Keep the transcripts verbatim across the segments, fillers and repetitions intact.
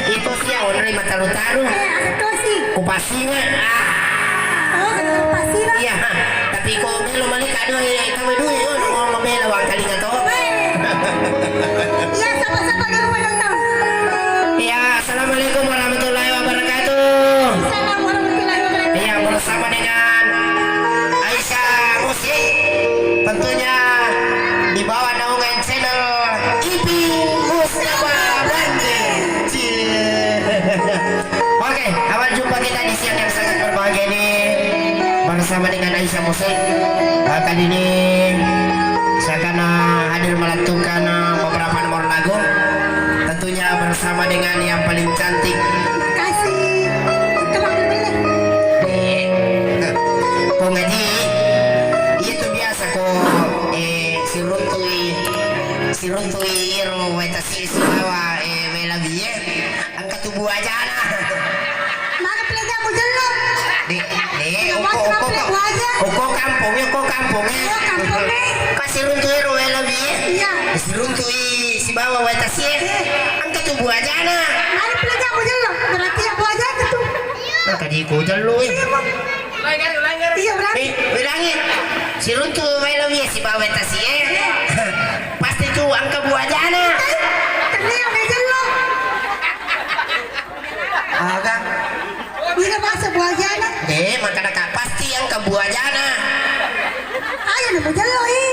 Itu sia onroi mataru-taru. Eh, aku sih. Kupasinga. Ah. Oh, kupasinga. Iya, ha. Tapi ko melo mani kado, eh, kamu dulu, yo, mau mabela wangkalinga to. Iya, sapa-sapa di rumah datang. Iya, assalamualaikum warahmatullahi wabarakatuh. Assalamualaikum warahmatullahi wabarakatuh. Iya, bersama dengan Aisyah Musik, tentunya di bawah naungan channel Ipin Mustafa Bande. Cie. Oke, awal jumpa kita di siang yang sangat berbahagia ini bersama dengan Aisyah Musik. Eh, kali ini saya akan, eh, hadir melantunkan, eh, beberapa nomor lagu. Tentunya bersama dengan yang paling cantik. Makasih. Itu mah bener. Eh, Pung Haji, itu biasa ko, eh, siruntui, siruntui iro wae tasi sibawa, eh, wae lawie. Engka tu buajana. Mana pelajaran mujello? Di, di, uko, uko, uko, uko kampung, uko kampung, eh. Uko kampung, eh. Pas siruntu ero wae lawie. Iya. Siruntu i sibawa wae tasie. Iya. Engka tu buajana. Mana pelajaran mujello? Berarti ya buajana tu. Engka di ko jello, eh. Iya, Bang. Iya, berarti. Eh, bilangi. Siruntu wae lawie sibawa wae tasie. Iya. Pasti tu engka buajana. Tennia wae jello. Aga? Ina bahasa buajana? Eh, makana ka pasti engka buajana. Ayo, nemu jello, eh.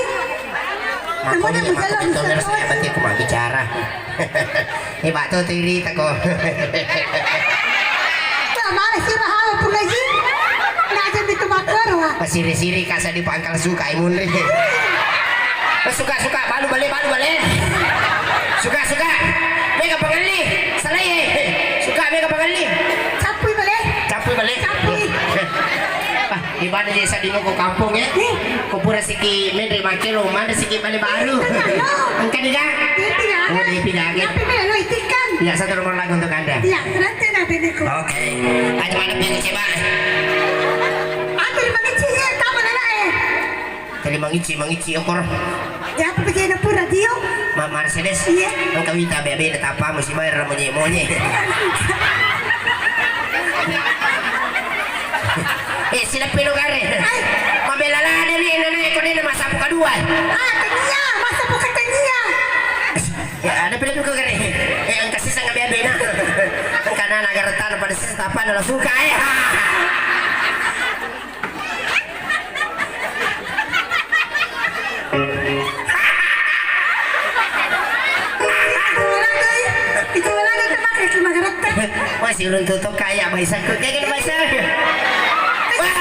Nemu, nemu jello, bisa to. Berarti aku mau bicara. Eh, Pak, tuh, tiri, tako. Wah, mana sih, Pak, apa pun lagi? Nah, jadi itu makar, wah. Pasiri-siri, kasa di pangkal suka, eh, munri. Eh, suka, suka, balu bale, balu bale. Suka, suka. Mega pangelli. Salai, eh. Suka, mega pangelli. Cappui bale. Cappui bale. Cappui. Ah, di mana je sadimo ko kampung, eh? Eh. Ko pura siki menre makkelo, mana siki bale baru. Iya, iya. Engka diga? Iya, iya. Oh, di pidage. Tapi melo itikan. Ya, satu nomor lagu untuk Anda. Iya, nanti nanti niku. Oke. Aja mana pilih coba. Aku lima kecil ya, kamu nana, eh. Tadi mangici, mangici okor. Ya, apa kerja dapur radio? Ma-, Mercedes. Iya. Engka wita bebe na tapa musi bayar monye-monye. Eh, sila pelo gare. Ai. Mabela lada ni nana ko ni masa buka dua. Ah, tania, masa buka tania. Ya, ada pelo buka gare. Eh, engka sisa ngabe-abe na. Engka nana garetana pada sisa. Apa lo suka ya? Itu lagi, itu lagi, itu lagi, itu lagi. Wah, si urung tutup kaya, Baisa. Kayak gini, Baisa. Wah.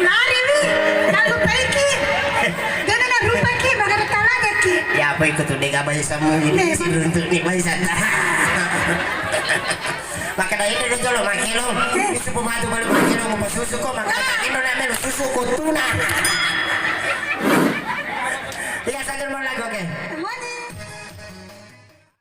Lari mi, nallupaiki. Dena narupaki, magara talagaki. Ya, apa ikut tuh, dega Baisa mu ini, si urung tutup nih, Baisa. Maka dari itu dulu, Makelo. Itu pembantu baru Makelo mau susu kok, maka ini nak melu susu kotuna. Iya, saya mau lagu.